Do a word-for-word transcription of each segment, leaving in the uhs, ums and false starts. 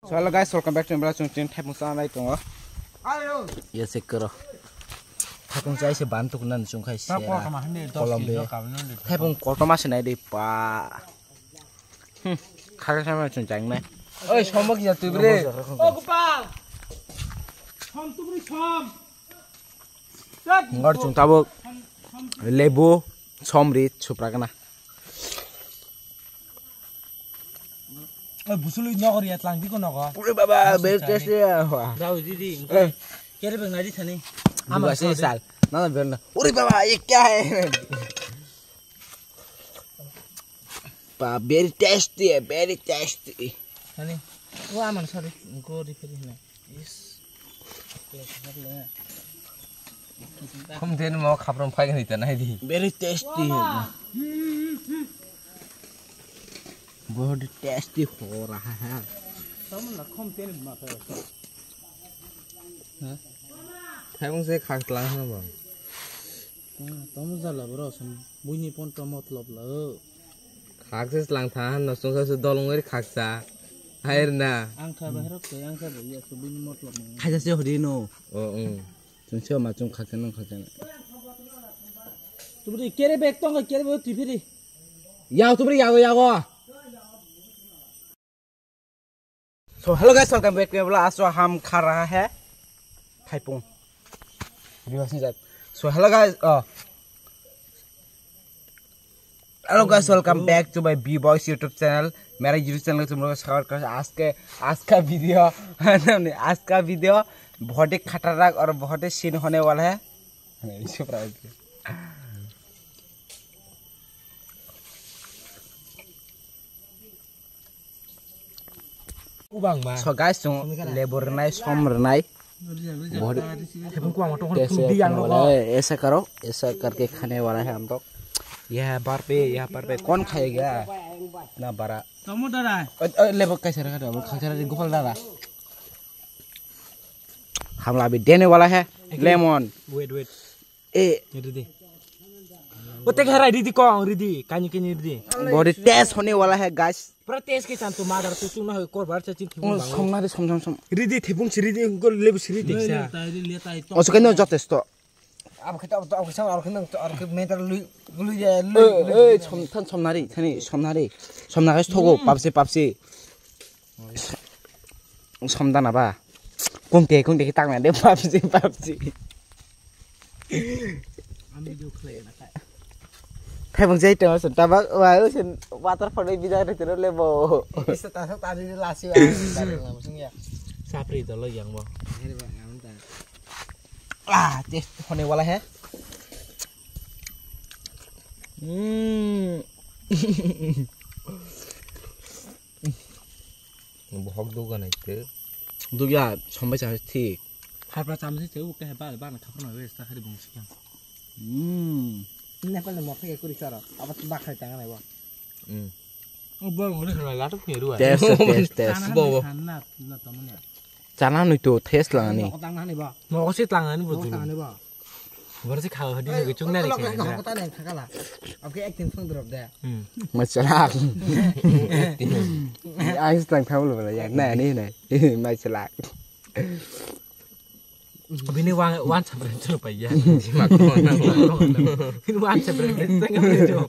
So hello guys, welcome back to my channel. Thaipung chanai tongo. Yes, check karo. Thaipung chai se ban tukna ni chungkhai sera. Kolom be. Thaipung koltoma se nai de pa. Hmm. Khare sama chung chang nai. Oi, somok ya tu bre. O Gopal. Som tu bre som. Ngor chung tabuk lebu, somri, supra kana. Oi, busului nogor ya tlang diko nogo. Ure baba, very tasty ya. Dau didi. Eh. Kere beng nadi thani. Ama sal. Na na berna. Ure baba, ye kya hai? Ba, very tasty, very tasty. Thani. O ama sal. Go di pedi na. Yes. Khum den mo khaprom phai gani ta nai di. Very tasty. बहुत टेस्टी हो रहा है। Tamo na khum ten ma ta. Ha? Thaibung se khak tlang ha ba. Tamo jala bro sam buini pon to matlab la. Khaksa slang tha, no sungsa su dolong ri khaksa. Hai na. Ang kha ba herok te, ang kha ba ya su bini matlab mo. Khaja se hodi no. O, um. Chung se ma chung khaksa nang khaksa. Tubri kere bek tong kere bek tibiri. Yao tubri yago yago. So hello guys, welcome back to my vlog. Aso ham kha raha hai Thaipung. Viewers ni jat. So hello guys, oh. Hello guys, welcome back to my B Boys YouTube channel. मेरा YouTube channel को तुम लोग सपोर्ट करो। आज के आज का वीडियो आज का वीडियो बहुत ही खतरनाक और बहुत ही सीन होने वाला है। Surprise. Ubang ba. So guys, chung lebu rwnai, som rwnai. Thepung kuang tong tese di ang rok. Wala hai, ऐसा करो, ऐसा करके खाने वाला है हम लोग। यहाँ पर पे, यहाँ पर पे कौन खाएगा? इतना बड़ा। Tamo dara. Lebu kaisa raka da, khaksa ri gopal dara. हम लोग अभी देने वाला है लेमन। Wait, wait. ए। Ready. O te khe rai ready kong ready. Kani kani ready. बहुत ही टेस्ट होने वाला है guys. Pura test ke chan tu madar tu chuna hoi kor bar cha chin thibung bang. Somnari som som som. Ready thibung si ready gol lebu si ready. O so kano jotesto. Ab khata ab khata ab khata meter lui lui ya lui. Ei som than somnari thani somnari. Somnari thogo papsi papsi. Somdana ba. Kung te kung te ki tak na de papsi papsi. Ang video khlai na kha. Thai bang jai tong sen tabak wa sen water fall ni bijak de tero lebo. Isa ta sa ta ni lasi wa. Sapri dolo yang bo. Ah, test hone wala hai. Hmm. Bohok duga nai te. Dugya sombai cha thik. Khapra chamsi te uke ba ba na khapra na wes ta khari bung sikang. Hmm. Nepal mo khaya kuri chara. Aba ba khai tanga nai ba. Hmm. O ba ngori khala lato khaya ruwa. Test, test, test. Bo bo. Na na tamanya. Chana nui to test langani. Mo ko si langani bo. Langani ba. Borsi kha hadi ni chung na ri kha. Kota nai thakala. Abke acting song drop de. Hmm. Machalak. Ang slang thamu lo ya. Na ni na. Machalak. Bini wan wan sabra churu pa ya. Bini wan sabra tengah ni jo.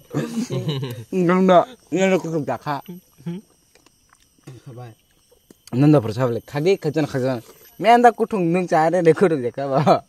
Nang da, nang da kutuk dakha. Khabai. Nanda prasad le khadi khajan khajan. Menda kutung nung cha re kutuk dakha ba.